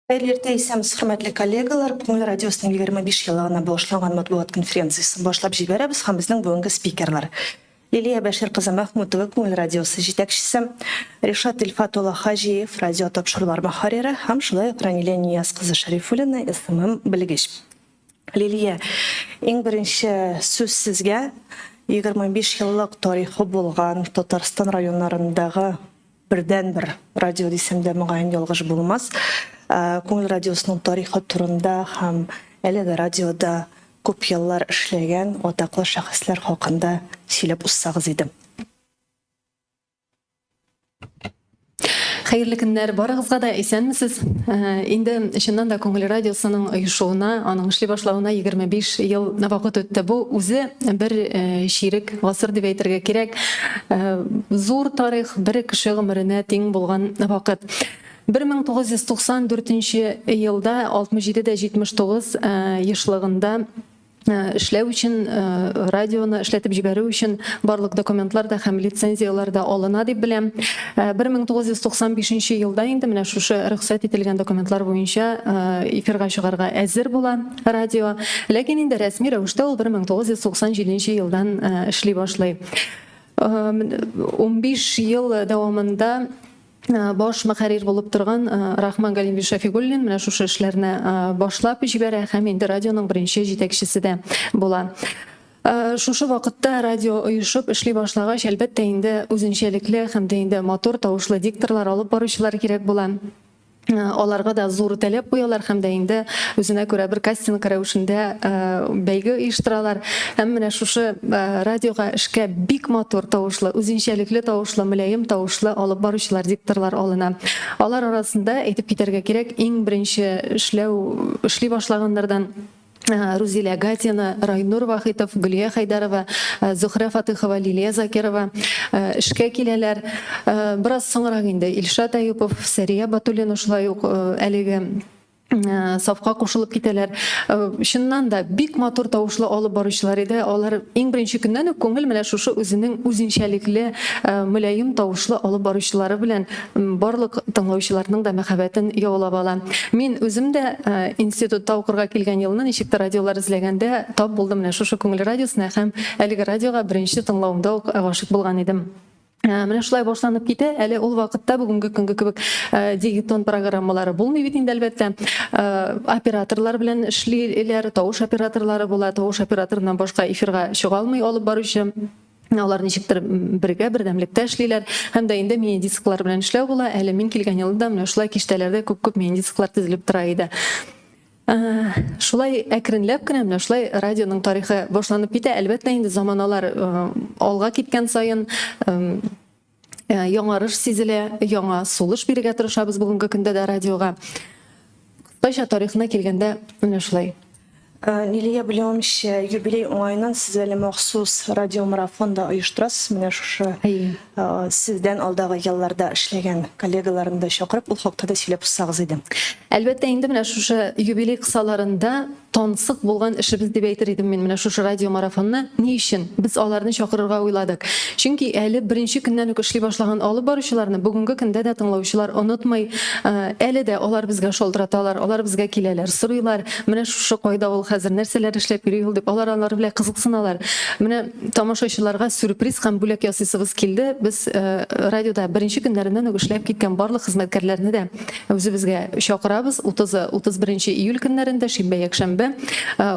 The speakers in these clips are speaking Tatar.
Хәерле иртә, исәнмесез, хөрмәтле коллегалар! Күңел радиосының 25 еллыгына багышланган матбугат конференциясен башлап җибәрәбез һәм безнең бүгенге спикерлар: Лилия Бәшир кызы Мәхмүтова, Күңел радиосы җитәкчесе, Ришат Илфат улы Хаҗиев, радио тапшырулар мөхәррире һәм шулай ук Ранилә Нияз кызы Шәрифуллина, SMM белгеч. Лилия, иң беренче сүз сезгә. 25 еллык тарихы булган Татарстан районнарындагы бердәнбер радио дисәм дә, мөгаен, ялгыш булмас. Күңел радиосының тарихы турында һәм әлеге радиода күп еллар эшләгән атаклы шәхесләр хакында сөйләп узсагыз иде. Хәерле көннәр барыгызга да, исәнмесез. Инде чыннан да Күңел радиосының оешуына, аның эшли башлавына 25 ел вакыт үтте. Бу үзе бер чирек гасыр дип әйтергә кирәк. Зур тарих, бер кеше гомеренә тиң булган вакыт. 1994 елда 67 дә 79 ешлыгында эшләү өчен, радионы эшләтеп җибәрү өчен барлык документлар да һәм лицензияләр дә алына дип беләм. 1995 елда инде менә шушы рөхсәт ителгән документлар буенча эфирга чыгарга әзер була радио. Ләкин инде рәсми рәвештә ул 1997 елдан эшли башлый. 15 ел дәвамында баш мөхәррир булып торган Рахман Галимович Шәфигуллин менә шушы эшләрне башлап җибәрә һәм инде радионың беренче җитәкчесе дә була. Шушы вакытта радио оешып эшли башлагач, әлбәттә инде үзенчәлекле һәм дә инде матур тавышлы дикторлар, алып баручылар кирәк була. Аларга да зур таләп куялар һәм дә инде үзенә күрә бер кастинг рәвешендә бәйге оештыралар. Һәм менә шушы радиога эшкә бик матур тавышлы, үзенчәлекле тавышлы, мөлаем тавышлы алып баручылар, дикторлар алына. Алар арасында, әйтеп китәргә кирәк, иң беренче эшләү, эшли башлаганнардан Рузилә Гатина, Райнур Вахитов, Гөлия Хәйдәрова, Зөхрә Фатыхова, Лилия Закирова эшкә киләләр. Бераз соңрак инде Илшат Әюпов, Сәрия Батуллина шулай ук әлеге сафка кушылып китәләр. Чыннан да бик матур тавышлы алып баручылар иде. Алар иң беренче көннән үк күңел менә шушы үзенең үзенчәлекле, мөлаем тавышлы алып баручылары белән барлык тыңлаучыларның да мәхәббәтен яулап ала. Мин үзем дә институтта укырга килгән елны ничектер радиолар эзләгәндә тап булдым менә шушы Күңел радиосына һәм әлеге радиога беренче тыңлавымда ук гашыйк булган идем. Менә шулай башланып китә. Әле ул вакытта бүгенге көнге кебек дигитон программалары булмый бит инде, әлбәттә. Операторлар белән эшлиләр, тавыш операторлары була. Тавыш операторыннан башка эфирга чыга алмый алып баручы. Алар ничектер бергә, бердәмлектә эшлиләр. Һәм дә инде мини-дисклар белән эшләү була. Әле мин килгән елда менә шулай киштәләрдә күп-күп мини-дисклар тезелеп тора иде. Шулай әкренләп кенә менә шулай радионың тарихы башланып китә. Әлбәттә инде заманалар алга киткән саен яңарыш сизелә, яңа сулыш бирергә тырышабыз бүгенге көндә дә радиога. Кыскача тарихына килгәндә менә шулай. Лилия, белүемчә, юбилей уңаеннан сез әле махсус радиомарафон да оештырасыз. Менә шушы сездән алдагы елларда эшләгән коллегаларны да чакырып, ул хакта да сөйләп узсагыз иде. Әлбәттә инде, менә шушы юбилей кысаларында тансык булган эшебез дип әйтер идем мин менә шушы радиомарафонны. Ни өчен без аларны чакырырга уйладык? Чөнки әле беренче көннән үк эшли башлаган алып баручыларны бүгенге көндә дә тыңлаучылар онытмый. Әле дә алар безгә шалтыраталар, алар безгә киләләр, сорыйлар, менә шушы кайда ул хәзер, нәрсәләр эшләп йөри ул дип, алар алар белән кызыксыналар. Менә тамашачыларга сюрприз һәм бүләк ясыйсыбыз килде. Без радиода беренче көннәреннән үк эшләп киткән барлык хезмәткәрләрне дә Үзебезгә чакырабыз, 30-ы, 31 июль көннәрендә, шимбә, якшәмбе.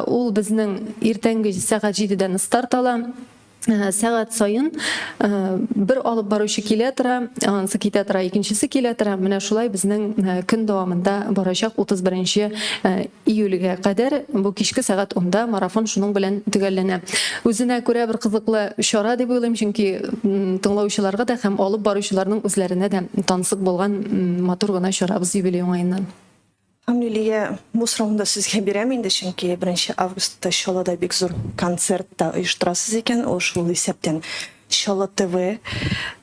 Ул безнең иртәнге сәгать 7-дән старт ала. Сәгать саен бер алып баручы килә тора, анысы китә тора, икенчесе килә тора. Менә шулай безнең көн дәвамында барачак 31 июльгә кадәр бу кичке сәгать унда марафон шуның белән төгәлләнә. Үзенә күрә бер кызыклы чара дип уйлыйм, чөнки тыңлаучыларга да һәм алып баручыларның үзләренә дә тансык булган матур гына чарабыз юбилей уңаеннан. Һәм Лилия, бу сорауны да сезгә бирәм инде, чөнки беренче августта Чаллыда бик зур концерт та оештырасыз икән, ул шул исәптән Чаллы ТВ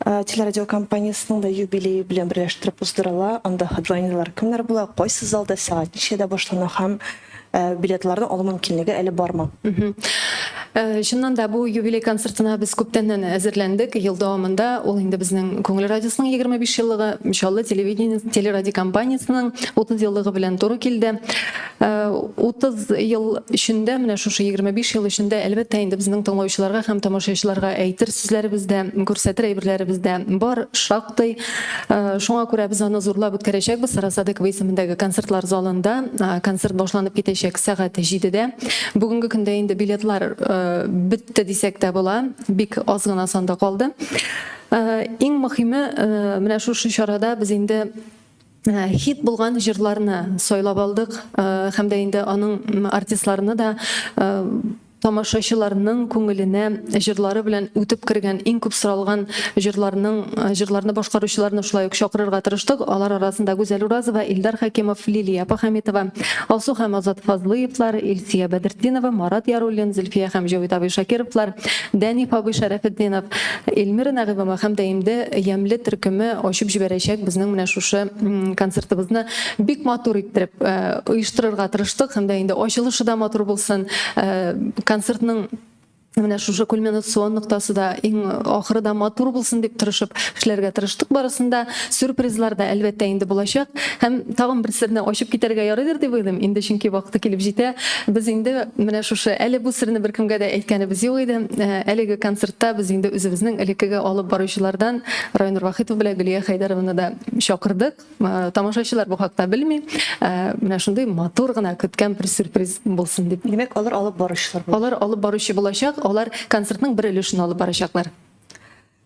телерадиокомпаниясенең дә юбилее белән берләштереп уздырыла. Анда хедлайнерлар кемнәр була, кайсы залда, сәгать ничәдә башлана һәм билетларны алу мөмкинлеге әле бармы? Чыннан да, бу юбилей концертына без күптәннән әзерләндек. Ел дәвамында ул инде безнең Күңел радиосының 25 еллыгы, Чаллы телевидение телерадиокомпаниясенең 30 еллыгы белән туры килде. 30 ел эчендә, менә шушы 25 ел эчендә, әлбәттә инде безнең тыңлаучыларга һәм тамашачыларга әйтер сүзләребез дә, күрсәтер әйберләребез дә бар, шактый. Шуңа күрә без аны зурлап үткәрәчәкбез. Сара Садыкова исемендәге концертлар залында концерт башланып китәчәк сәгать 7-дә. Бүгенге көндә инде билетлар бетте дисәк тә була, бик аз гына санда калды. Иң мөһиме, менә шушы чарада без инде хит булган җырларны сайлап алдык һәм дә инде аның артистларны да Тамашачыларның күңеленә җырлары белән үтеп кергән иң күп соралган җырларның, җырларны башкаручыларны шулай ук чакырырга тырыштык. Алар арасында Гүзәл Уразова, Илдар Хәкимов, Лилия апа Хәмитова, Алсу һәм Азат Фазлыевлар, Илсөя Бәдертдинова, Марат Яруллин, Зөлфия һәм Җәвит абый Шакировлар, Дәниф абый Шәрәфетдинов, Эльмира Нәгыймова һәм дә инде Ямьле төркеме ачып җибәрәчәк безнең менә шушы концертыбызны. Бик матур иттереп оештырырга тырыштык һәм дә инде ачылышы да матур булсын. Концертның менә шушы кульминацион ноктасы да, иң ахыры да матур булсын дип тырышып эшләргә тырыштык барысын да. Сюрпризлар да, әлбәттә, инде булачак. Һәм тагын бер серне ачып китәргә ярыйдыр дип уйлыйм. Инде чөнки вакыты килеп җитә. Без инде менә шушы, әле бу серне беркемгә дә әйткәнебез юк иде. Әлеге концертта без инде үзебезнең элеккеге алып баручылардан Райнур Вахитов белән Гөлия Хәйдәрованы да чакырдык. Тамашачылар бу хакта белми. Менә шундый матур гына көткән бер сюрприз булсын дип. Димәк, алар алып баручылар булачак. Алар алып баручы булачак, алар концертның бер өлешен алып барачаклар.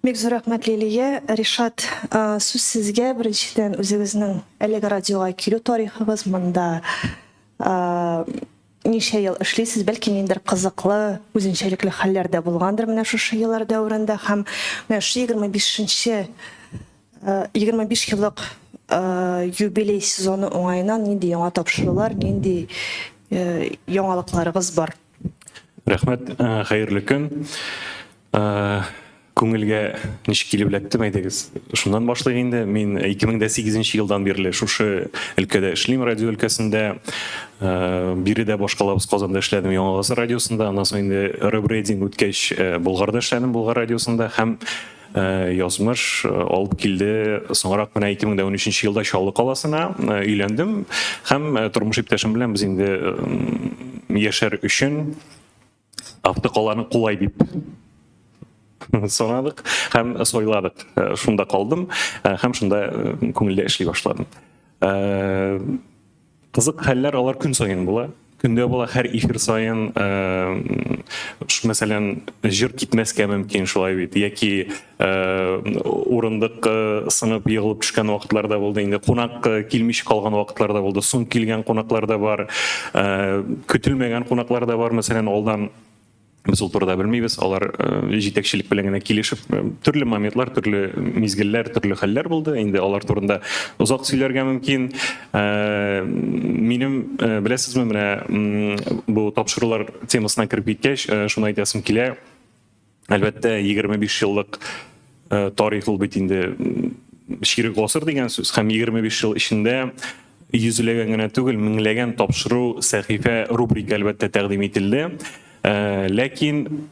Бик зур рәхмәт, Лилия. Ришат, сүз сезгә. Беренчедән, үзегезнең әлеге радиога килү тарихыгыз, монда ничә ел эшлисез, бәлки ниндидер кызыклы, үзенчәлекле хәлләр дә булгандыр менә шушы еллар дәверендә һәм менә шушы 25 25 еллык юбилей сезоны уңаеннан нинди яңа тапшырулар, нинди яңалыкларыгыз бар? Рәхмәт, хәерле көн. Күңелгә ничек килеп эләктем, әйдәгез. Шуннан башлыйк инде. Мин 2008 елдан бирле шушы өлкәдә эшлим, радио өлкәсендә. Биредә башкалабыз Казанда эшләдем, Яңа гасыр радиосында. Аннан соң инде ребрендинг үткәч, Болгарда эшләдем, Болгар радиосында һәм язмыш алып килде. Соңрак менә 2013 елда Чаллы каласына өйләндем һәм тормыш иптәшем белән без инде яшәр өчен автокаланы кулай дип санадык һәм сайладык. Шунда калдым һәм шунда күңелдә эшли башладым. Кызык хәлләр алар көн саен була. Көндә була һәр эфир саен, мәсәлән, җыр китмәскә мөмкин шулай бит, яки урындык сынып егылып төшкән вакытлар да булды инде, кунак килмичә калган вакытлар да булды, соң килгән кунаклар да бар, көтелмәгән кунаклар да бар, мәсәлән, алдан без ул турыда белмибез, алар җитәкчелек белән генә килешеп, төрле моментлар, төрле мизгелләр, төрле хәлләр булды. Инде алар турында озак сөйләргә мөмкин. Минем, беләсезме, менә бу тапшырулар темасына кереп киткәч, шуны әйтәсем килә. Әлбәттә, 25 еллык тарих ул бит инде чирек гасыр дигән сүз һәм 25 ел эчендә йөзләгән генә түгел, меңләгән тапшыру, сәхифә, рубрика әлбәттә тәкъдим ителде. Ләкин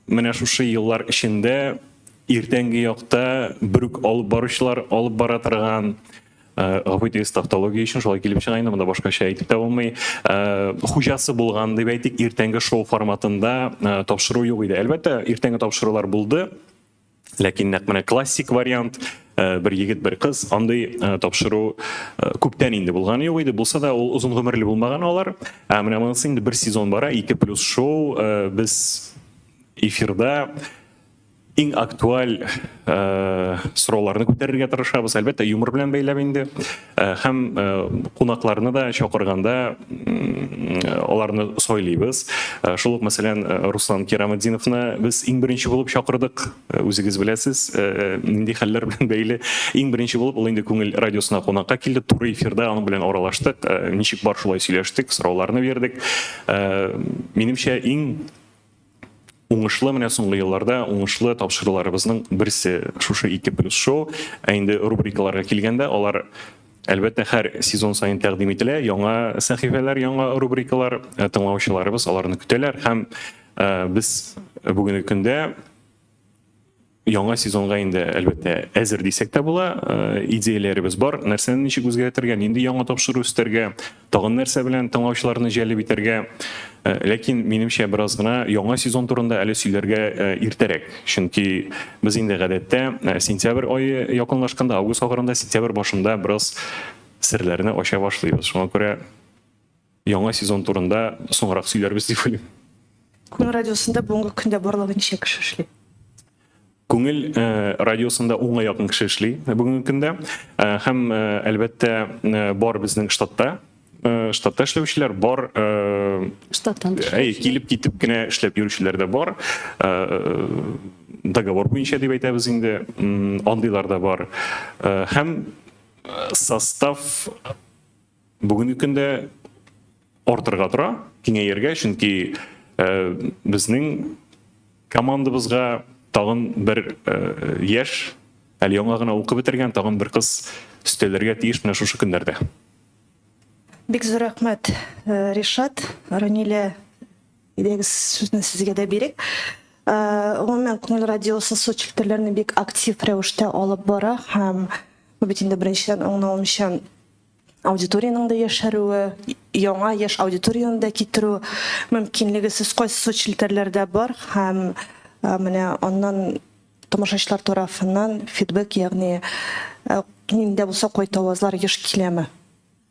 менә шушы еллар эчендә иртәнге якта бер үк алып баручылар алып бара торган, гафу итегез тавтология өчен, шулай килеп чыга инде, монда башкача әйтеп тә булмый, хуҗасы булган дип әйтик, иртәнге шоу форматында тапшыру юк иде. Әлбәттә, иртәнге тапшырулар булды, ләкин нәкъ менә классик вариант, бер егет, бер кыз, андый тапшыру күптән инде булганы юк иде. Булса да, ул озын гомерле булмаган алар. Ә менә монысы инде бер сезон бара, 2 плюс шоу. Без эфирда иң актуаль сорауларны күтәрергә тырышабыз, әлбәттә, юмор белән бәйләп инде. Һәм кунакларны да чакырганда аларны сайлыйбыз. Шул ук, мәсәлән, Руслан Кираметдиновны без иң беренче булып чакырдык. Үзегез беләсез, нинди хәлләр белән бәйле. Иң беренче булып ул инде Күңел радиосына кунакка килде. Туры эфирда аның белән аралаштык. Ничек бар шулай сөйләштек, сорауларны бирдек. Минемчә, иң уңышлы менә соңгы елларда уңышлы тапшыруларыбызның берсе шушы 2 плюс шоу. Ә инде рубрикаларга килгәндә, алар әлбәттә һәр сезон саен тәкъдим ителә. Яңа сәхифәләр, яңа рубрикалар, тыңлаучыларыбыз аларны көтәләр һәм Без бүгенге көндә яңа сезонга инде, әлбәттә, әзер дисәк тә була. Идеяләребез бар. Нәрсәне ничек үзгәртергә, нинди яңа тапшыру өстәргә, тагын нәрсә белән тыңлаучыларны җәлеп итәргә. Ләкин, минемчә, бераз гына яңа сезон турында әле сөйләргә иртәрәк. Чөнки без инде гадәттә сентябрь ае якынлашканда, август ахырында, сентябрь башында бераз серләрне ача башлыйбыз. Шуңа күрә яңа сезон турында соңрак сөйләрбез дип уйлыйм. Күңел радиосында бүгенге көндә барлыгы ничә кеше эшли? Күңел э, радиосында унга якын кеше эшли бүгенге көндә. Э, һәм, э, әлбәттә, бар безнең штатта штатта эшләүчеләр бар, штаттан әй, килеп китеп кенә эшләп йөрүчеләр дә бар. Договор буенча дип әйтәбез инде, андыйлар да бар. Һәм состав бүгенге көндә артырга тора, киңәергә, чөнки э, безнең командабызга тагын бер э, яшь, әле яңа гына укып бетергән тагын бер кыз өстәлергә тиеш менә шушы көннәрдә. Бик зур рәхмәт, э, Ришат, Ранилә, әйдәгез сүзне сезгә дә бирик. Гомумән, Күңел радиосы соцчелтәрләрне бик актив рәвештә алып бара һәм бу бит инде беренчедән аңлавымча аудиториянең дә яшәрүе, яңа яшь аудиторияне дә китерү мөмкинлеге. Сез кайсы соцчелтәрләрдә бар һәм менә аннан тамашачылар тарафыннан фидбэк, ягъни нинди дә булса кайтавазлар еш киләме?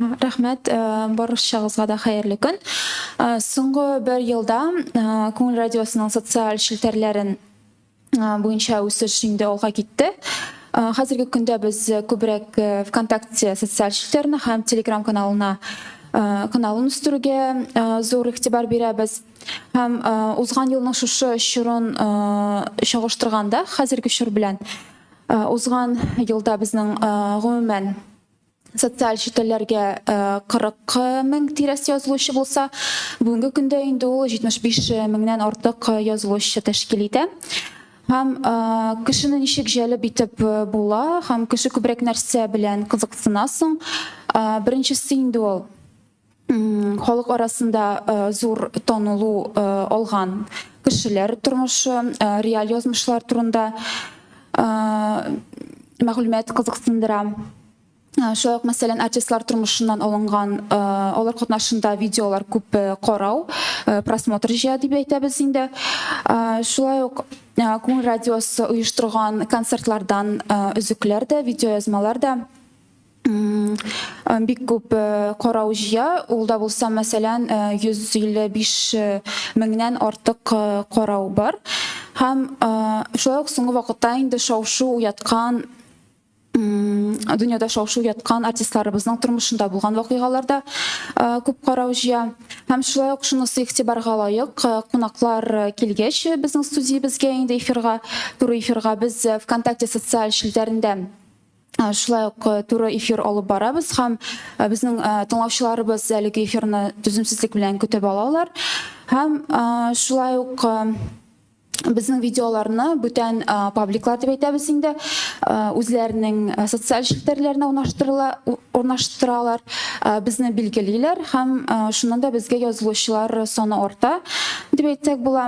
Рәхмәт, барчагызга да хәерле көн. Соңгы бер елда Күңел радиосының социаль челтәрләрен буенча үсеш инде алга китте. Хәзерге көндә без күбрәк ВКонтакте социаль челтәренә һәм Telegram каналына каналын үстерүгә зур игътибар бирәбез. Һәм узган елның шушы чорын чагыштырганда хәзерге чор белән узган елда безнең гомумән социаль челтәрләргә 40 мең тирәсе язылучы булса, бүгенге көндә инде ул 75 меңнән артык язылучы тәшкил итә. Һәм кешене ничек җәлеп итеп була, һәм кеше күбрәк нәрсә белән кызыксына соң? Беренчесе инде ул халык арасында зур танылу алган кешеләр тормышы, реаль язмышлар турында мәгълүмат кызыксындыра. Шулай ук, мәсәлән, артистлар тормышыннан алынган, алар катнашында видеолар күп карау, просмотр җыя дип әйтәбез инде. Шулай ук Күңел радиосы оештырган концертлардан өзекләр дә, видеоязмалар да бик күп карау җыя. Ул да булса, мәсәлән, 155 меңнән артык карау бар. Һәм шулай ук соңгы вакытта инде шау-шу уяткан дөньяда шау-шу уяткан артистларыбызның тормышында булган вакыйгалар да күп карау җыя. Һәм шулай ук шунысы игътибарга лаек, кунаклар килгәч безнең студиябезгә инде эфирга, туры эфирга без ВКонтакте социаль челтәрендә шулай ук туры эфир алып барабыз һәм безнең тыңлаучыларыбыз әлеге эфирны түземсезлек белән көтеп алалар. Һәм шулай ук безнең видеоларны бүтән пабликлар дип әйтәбез инде, үзләренең социаль челтәрләренә урнаштыралар, безне билгелиләр һәм шуннан да безгә язылучылар саны арта дип әйтсәк була.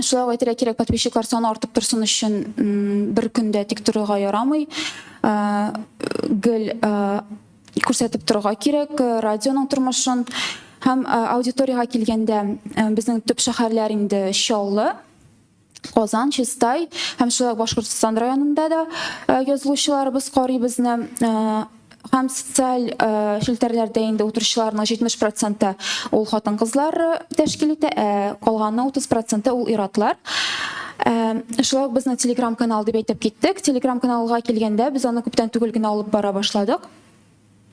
Шулай ук әйтергә кирәк, подписчиклар саны артып торсын өчен бер көндә тик торырга ярамый. Гел күрсәтеп торырга кирәк радионың тормышын. Һәм аудиториягә килгәндә, безнең төп шәһәрләр инде Чаллы, Казан, Чистай һәм шулай ук Башкортстан районында да язылучыларыбыз карый безне. Һәм социаль челтәрләрдә инде утыручыларның 70 проценты ул хатын-кызлар тәшкил итә, ә калганы 30 проценты ул ир-атлар. Шулай ук безнең телеграм-канал дип әйтеп киттек. Телеграм-каналга килгәндә, без аны күптән түгел генә алып бара башладык.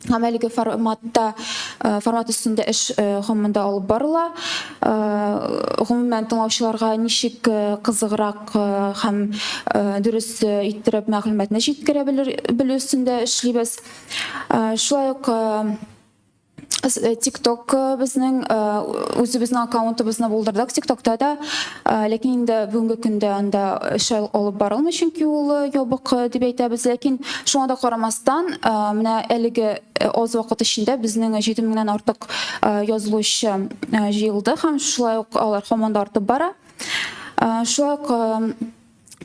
Һәм әлеге форматта, формат өстендә эш гомумән дә алып барыла. Гомумән, тыңлаучыларга ничек кызыграк һәм дөрес иттереп мәгълүматны җиткерә белү өстендә эшлибез. Шулай ук. TikTok безнең үзебезнең аккаунтыбызны булдырдык TikTokта да, ләкин инде бүгенге көндә анда эш алып барылмый, чөнки ул ябык дип әйтәбез. Ләкин шуңа да карамастан, менә әлеге аз вакыт эчендә безнең 7 меңнән артык язылучы җыелды һәм шулай ук алар һаман да артып бара. Шулай ук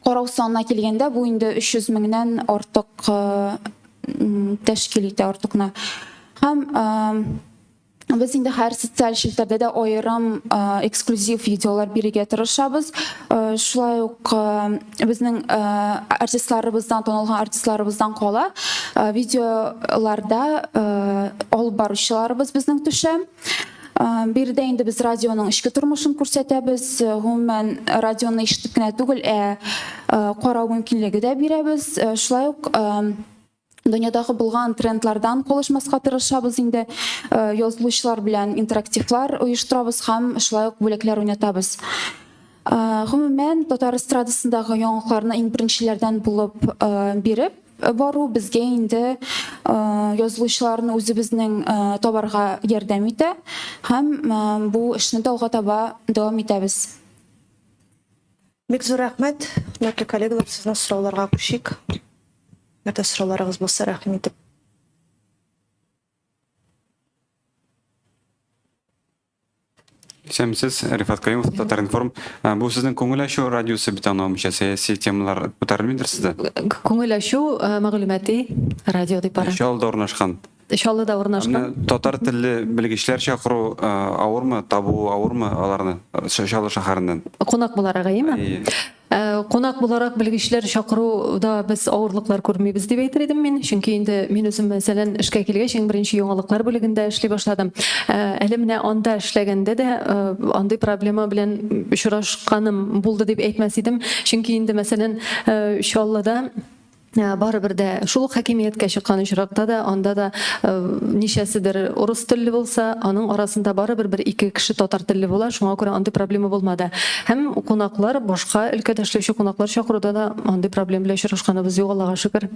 карау санына килгәндә, бу инде 300 меңнән артык тәшкил итә артыкны. Һәм без инде һәр социаль челтәрдә дә аерым эксклюзив видеолар бирергә тырышабыз. Шулай ук безнең артистларыбыздан, танылган артистларыбыздан кала видеоларда алып баручыларыбыз безнең төшә. Биредә инде без радионың эчке тормышын күрсәтәбез. Гомумән, радионы ишетеп кенә түгел, ә карау мөмкинлеге дә бирәбез. Шулай ук дөньядагы булган трендлардан калышмаска тырышабыз инде. Язылучылар белән интерактивлар оештырабыз һәм шулай ук бүләкләр уйнатабыз. Гомумән, татар эстрадасындагы яңалыкларны иң беренчеләрдән булып биреп бару безгә инде язылучыларны үзебезнең табарга ярдәм итә һәм бу эшне дә алга таба дәвам итәбез. Бик зур рәхмәт, хөрмәтле коллегалар, сезнең сорауларга күчик. Әгәр дә сорауларыгыз булса, рәхим итеп. Исәнмесез, Рифат Каюмов, Татар-информ. Ә, Бу сезнең күңел ачу радиосы бит аңлавымча, сәяси темалар күтәрелмидер сездә? Күңел ачу э, мәгълүмати радио дип бара. Чаллыда урнашкан. Чаллыда урнашкан. Менә татар телле белгечләр чакыру э, авырмы, табу авырмы аларны Чаллы шәһәреннән? Кунак буларак, әйеме? Әйе. Э, кунак буларак белгечләр чакыруда без авырлыклар күрмибез дип әйтер идем мин. Чөнки инде мин үзем, мәсәлән, эшкә килгәч, иң беренче яңалыклар бүлегендә эшли башладым. Э, әле менә анда эшләгәндә дә э, андый проблема белән очрашканым булды дип әйтмәс идем. Чөнки инде, мәсәлән, Чаллыда Э, барыбер дә шул ук хакимияткә чыккан очракта да анда да э, ничәседер урыс телле булса, аның арасында барыбер бер ике кеше татар телле була, шуңа күрә андый проблема булмады. Һәм кунаклар, башка өлкәдә эшләүче кунаклар чакыруда да андый проблема белән очрашканыбыз юк, Аллага шөкер.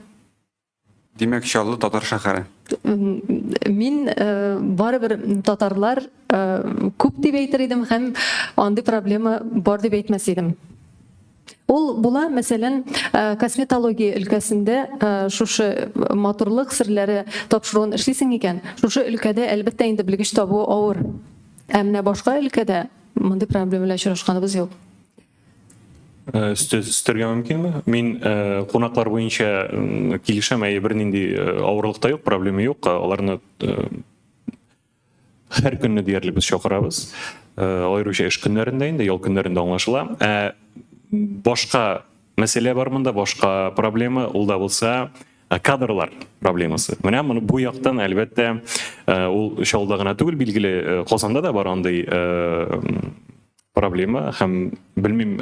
Димәк, Чаллы татар шәһәре. Мин э, барыбер татарлар күп дип әйтер идем һәм андый проблема бар дип әйтмәс идем. Ул була, мәсәлән, э, косметология өлкәсендә э, шушы матурлык серләре тапшыруын эшлисең икән, шушы өлкәдә әлбәттә инде белгеч табу авыр. Ә менә башка өлкәдә мондый проблема белән очрашканыбыз юк. Э, өстәргә мөмкинме? Мин кунаклар буенча килешәм, әйе, бернинди авырлык та юк, проблема юк. Аларны Һәр көнне диярлек без чакырабыз. Э, аеруча эш көннәрендә инде, ял көннәрендә аңлашыла. Ә башка мәсьәлә бар монда, башка проблема, ул да булса э, кадрлар проблемасы. Менә моны бу яктан әлбәттә э, ул Чаллыда гына түгел, билгеле, Казанда да бар андый проблема һәм белмим,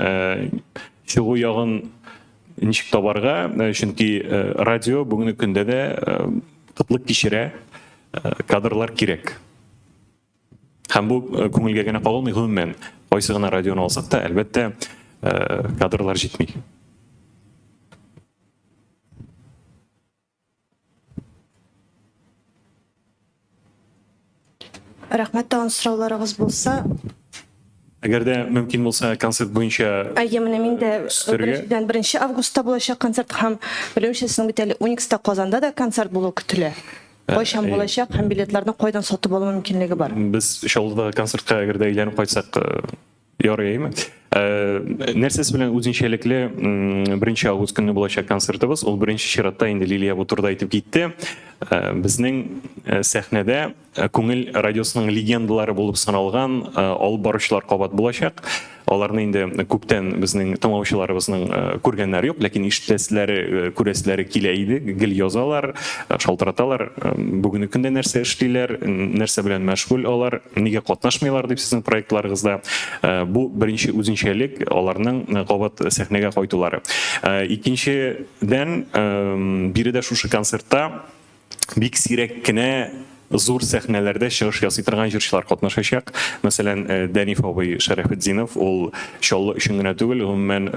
чыгу ягын ничек табарга, чөнки радио бүгенге көндә дә кытлык кичерә. Э, кадрлар кирәк. Һәм бу э, күңелгә генә кагылмый, гомумән, кайсы гына радионы алсак та, әлбәттә, э, кадрлар җитми. Рәхмәт, тагын сорауларыгыз булса. Әгәр дә мөмкин булса, концерт буенча Әйе, менә мин дә беренчедән 1 августта булачак концерт һәм белүемчә, сезнең бит әле Уникста Казанда да концерт булу көтелә. Кайчан булачак һәм билетларны кайдан сатып алу мөмкинлеге бар? Без Чаллыдагы концертка әгәр дә әйләнеп кайтсак, ярый, әйеме? Нәрсәсе белән үзенчәлекле 1 август көнне булачак концертыбыз? Ул беренче чиратта инде Лилия бу турыда әйтеп китте. Безнең сәхнәдә Күңел радиосының легендалары булып саналган алып баручылар кабат булачак. Аларны инде күптән безнең тыңлаучыларыбызның күргәннәре юк, ләкин ишетәселәре, күрәселәре килә иде. Гел язалар, шалтыраталар. Бүгенге көндә нәрсә эшлиләр, нәрсә белән мәшгуль алар, нигә катнашмыйлар дип сезнең проектларыгызда. Бу беренче үзенчәлек, аларның кабат сәхнәгә кайтулары. Икенчедән, биредә шушы концертта бик сирәк кенә зур сәхнәләрдә чыгыш ясый торган җырчылар катнашачак. Мәсәлән, Дәниф абый Шәрәфетдинов, ул Чаллы өчен генә түгел, гомумән,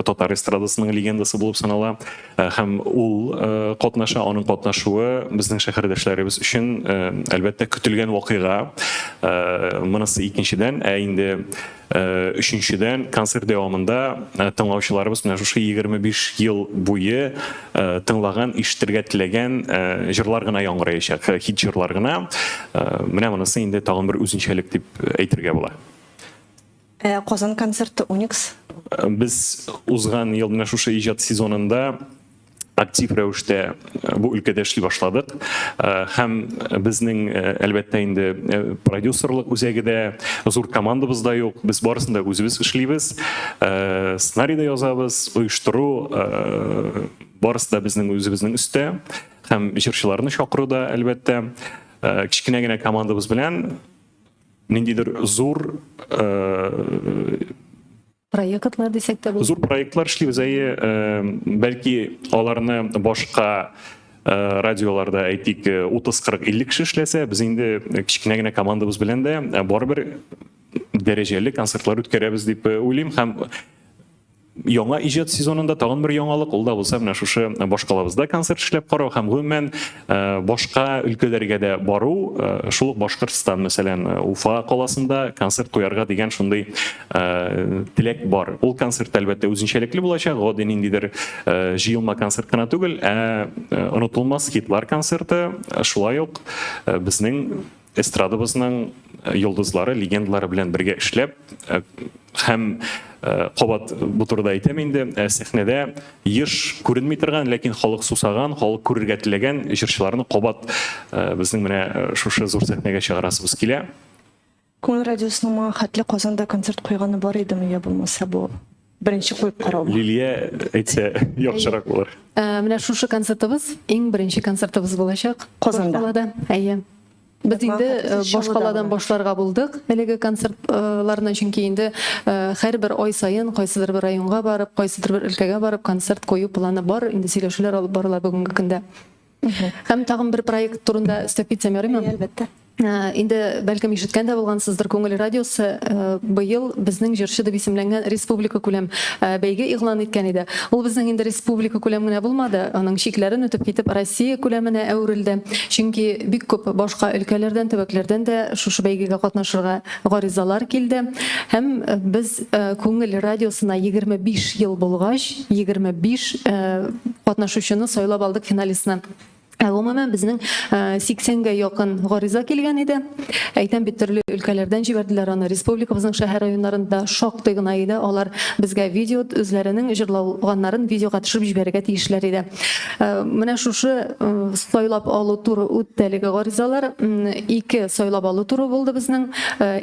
татар эстрадасының легендасы булып санала. Һәм ул катнаша, аның катнашуы безнең шәһәрдәшләребез өчен, әлбәттә, көтелгән вакыйга. Монысы икенчедән, ә инде Өченчедән, концерт дәвамында тыңлаучыларыбыз менә шушы 25 ел буе тыңлаган, ишетергә теләгән җырлар гына яңгыраячак, хит җырлар гына. Менә монысы инде тагын бер үзенчәлек дип әйтергә була. Ә Казан концерты Уникс? Без узган ел менә шушы иҗат сезонында актив рәвештә э, бу өлкәдә эшли башладык э, һәм безнең э, әлбәттә инде продюсерлык үзәге дә зур командабыз да юк без барысын да үзебез эшлибез сценарий да язабыз оештыру барысы да безнең үзебезнең өстә һәм җырчыларны чакыру да әлбәттә кечкенә генә командабыз белән ниндидер зур Проектлар дисәк тә була. Зур проектлар эшлибез, әйе, бәлки аларны башка радиоларда әйтик 30, 40, 50 кеше эшләсә, без инде кечкенә генә командабыз белән дә барыбер дәрәҗәле концертлар үткәрәбез дип уйлыйм һәм яңа иҗат сезонында тагын бер яңалык, ул да булса менә шушы башкалабызда концерт эшләп карау һәм гомумән башка өлкәләргә дә бару, шул ук Башкортстан, мәсәлән, Уфа каласында концерт куярга дигән шундый теләк бар. Ул концерт әлбәттә үзенчәлекле булачак, гади ниндидер җыелма концерт кына түгел, ә онытылмас хитлар концерты, шулай ук безнең эстрадабызның йолдызлары, легендалары белән бергә эшләп һәм кабат бу турыда әйтәм инде, сәхнәдә еш күренми торган, ләкин халык сусаган, халык күрергә теләгән җырчыларны кабат безнең менә шушы зур сәхнәгә чыгарасыбыз килә. Күңел радиосының моңа хәтле Казанда концерт куйганы бар идеме, я булмаса бу беренче куеп караумы? Лилия әйтсә, яхшырак булыр. Менә шушы концертыбыз иң беренче концертыбыз булачак. Казанда. Башкалада. Әйе. Без инде башкаладан башларга булдык әлеге концертларны, чөнки инде һәрбер ай саен кайсыдыр бер районга барып, кайсыдыр бер өлкәгә барып концерт кую планы бар, инде сөйләшүләр алып барыла бүгенге көндә. Һәм тагын бер проект турында өстәп китсәм ярыймы? Әлбәттә. Инде бәлкем ишеткән дә булгансыздыр, Күңел радиосы быел безнең җырчы дип исемләнгән республика күләм бәйге игълан иткән иде. Ул безнең инде республика күләм генә булмады, аның чикләрен үтеп китеп Россия күләменә әверелде. Чөнки бик күп башка өлкәләрдән, төбәкләрдән дә шушы бәйгегә катнашырга гаризалар килде. Һәм без Күңел радиосына 25 ел булгач, 25 катнашучыны сайлап алдык финалистны. Ә гомумән безнең 80гә якын гариза килгән иде. Әйтәм бит, төрле өлкәләрдән җибәрделәр аны. Республикабызның шәһәр районнарында шактый гына иде. Алар безгә видео үзләренең җырлаганнарын видеога төшереп җибәрергә тиешләр иде. Менә шушы сайлап алу туры үтте әлеге гаризалар. Ике сайлап алу туры булды безнең.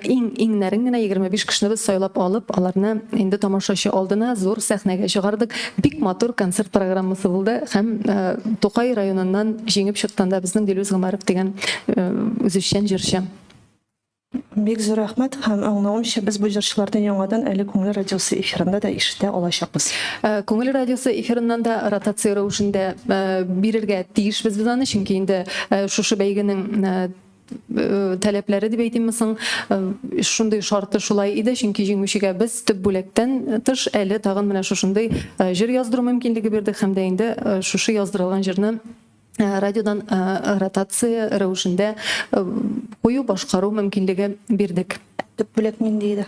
Иң иңнәрен генә 25 кешене без сайлап алып, аларны инде тамашачы алдына зур сәхнәгә чыгардык. Бик матур концерт программасы булды һәм Тукай районыннан җиңеп чыккан да безнең Дилүс Гомәров дигән үзешчән җырчы. Бик зур рәхмәт һәм аңлавымча, без бу җырчыларны яңадан әле Күңел радиосы эфирында да ишетә алачакбыз. Күңел радиосы эфирыннан да ротация рәвешендә бирергә тиешбез без аны, чөнки инде шушы бәйгенең таләпләре дип әйтимме соң, шундый шарты шулай иде, чөнки җиңүчегә без төп бүләктән тыш әле тагын менә шушындый җыр яздыру мөмкинлеге бирдек һәм дә инде шушы яздырылган җырны радиодан ротация рәвешендә кую, башкару мөмкинлеге бирдек. Төп бүләк нинди иде?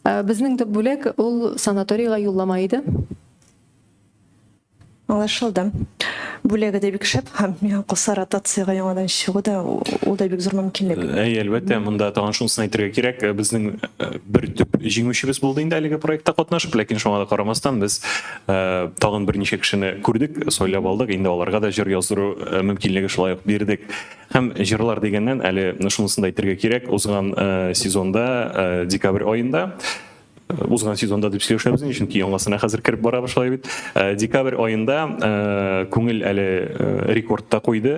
Безнең төп бүләк ул санаторийга юллама иде. Аңлашылды. Бүләге дә бик шәп һәм миңа калса ротациягә яңадан чыгу да ул да бик зур мөмкинлек. Әйе, әлбәттә, монда тагын шунысын әйтергә кирәк, безнең бер төп җиңүчебез булды инде әлеге проектта катнашып, ләкин шуңа да карамастан без тагын берничә кешене күрдек, сайлап алдык, инде аларга да җыр яздыру мөмкинлеге шулай ук бирдек. Һәм җырлар дигәннән, әле шунысын да әйтергә кирәк, узган сезонда, декабрь аенда узган сезонда дип сөйләшәбез инде, чөнки яңасына хәзер кереп барабыз шулай бит. Декабрь аенда Күңел әле рекорд та куйды.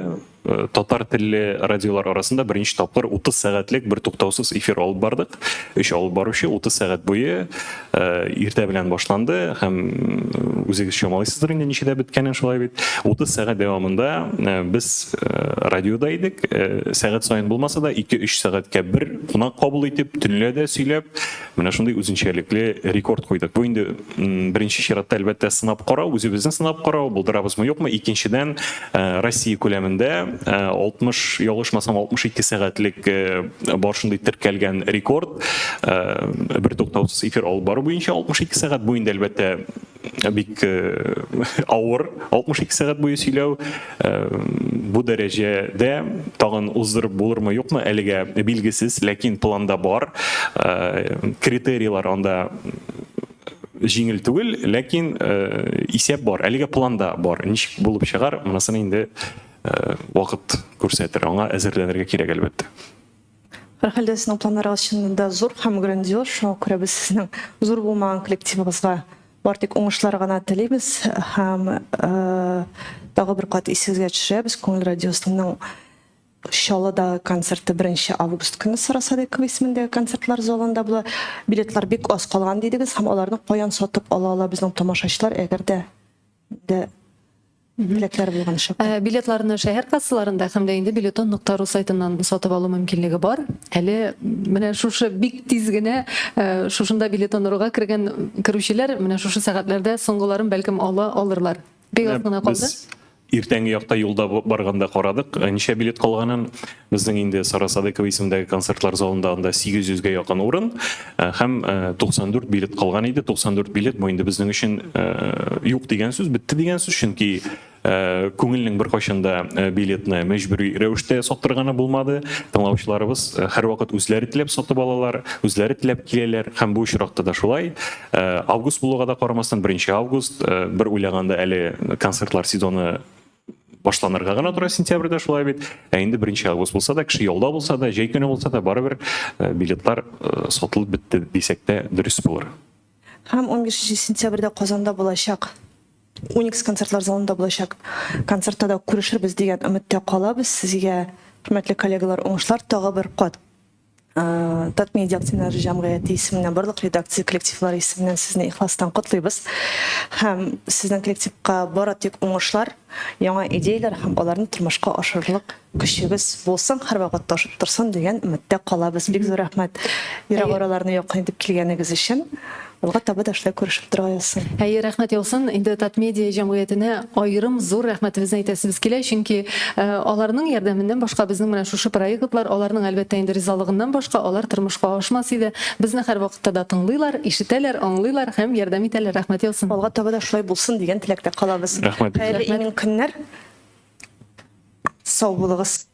татар телле радиолар арасында беренче тапкыр 30 сәгатьлек бер туктаусыз эфир алып бардык. Өч алып баручы 30 сәгать буе иртә белән башланды һәм үзегез чамалыйсыздыр инде ничәдә беткәнен, шулай бит. 30 сәгать дәвамында без радиода идек. Сәгать саен булмаса да, 2-3 сәгатькә бер кунак кабул итеп, төнлә дә сөйләп, менә шундый үзенчәлекле рекорд куйдык. Бу инде беренче чиратта, әлбәттә, сынап карау, үзебезне сынап карау, булдырабызмы, юкмы. Икенчедән, Россия күләмендә 60, ялгышмасам, 62 сәгатьлек бар шундый теркәлгән рекорд. Бер туктаусыз эфир алып бару буенча 62 сәгать. Бу инде, әлбәттә, бик авыр 62 сәгать буе сөйләү. Бу дәрәҗәдә тагын уздырып булырмы, юкмы, әлегә билгесез, ләкин планда бар. Критерийлар анда җиңел түгел, ләкин исәп бар, әлегә планда бар. Ничек булып чыгар, монысын инде вакыт күрсәтер. Аңа әзерләнергә кирәк, әлбәттә. Һәрхәлдә сезнең планнарыгыз чыннан да зур һәм грандиоз, шуңа күрә без сезнең зур булмаган коллективыгызга бар тик уңышлар гына телибез һәм тагы бер кат исегезгә төшерәбез, Күңел радиосының Чаллыдагы концерты 1 август көне Сара Садыйкова исемендәге концертлар залында була. Билетлар бик аз калган дидегез һәм аларны каян сатып ала ала безнең тамашачылар, әгәр дә дә теләкләр булган очракта? Билетларны шәһәр кассаларында һәм дә инде билетон нокта ру сайтыннан сатып алу мөмкинлеге бар. Әле менә шушы бик тиз генә шушында билетон руга кергән керүчеләр менә шушы сәгатьләрдә соңгыларын бәлкем ала алырлар. Бик аз гына калды. Без иртәнге якта юлда барганда карадык, ничә билет калганын. Безнең инде Сара Садыкова исемендәге концертлар залында анда 800 гә якын урын һәм 94 билет калган иде. 94 билет бу инде безнең өчен юк дигән сүз, бетте дигән сүз, чөнки күңелнең беркайчан да билетны мәҗбүри рәвештә саттырганы булмады. Тыңлаучыларыбыз һәрвакыт үзләре теләп сатып алалар, үзләре теләп киләләр һәм бу очракта да шулай. Август булуга да карамастан, 1 август, бер уйлаганда әле концертлар сезоны башланырга гына тора сентябрьдә, шулай бит. Ә инде 1 август булса да, кеше ялда булса да, җәй көне булса да, барыбер билетлар сатылып бетте дисәк тә дөрес булыр. Һәм 15 сентябрьдә Казанда булачак Уникс концертлар залында булачак концертта да күрешербез дигән өметтә калабыз. Сезгә, хөрмәтле коллегалар, уңышлар тагы бер кат. Татмедиа акционер җәмгыяте исеменнән, барлык редакция коллективлары исеменнән сезне ихластан котлыйбыз. Һәм сезнең коллективка бары тик уңышлар, яңа идеяләр һәм аларны тормышка ашырырлык көчегез булсын, һәрвакыт ташып торсын дигән өметтә калабыз. Бик зур рәхмәт ерак араларны якын итеп килгәнегез өчен. Алга таба да шулай күрешеп торырга язсын. Әйе, рәхмәт яусын. Инде Татмедиа җәмгыятенә аерым зур рәхмәтебезне әйтәсебез килә, чөнки аларның ярдәменнән башка безнең менә шушы проектлар, аларның, әлбәттә инде, ризалыгыннан башка алар тормышка ашмас иде. Безне һәрвакытта да тыңлыйлар, ишетәләр, аңлыйлар һәм ярдәм итәләр. Рәхмәт яусын. Алга таба да шулай булсын дигән теләктә калабыз. Рәхмәт. Хәерле имин көннәр. Сау булыгыз.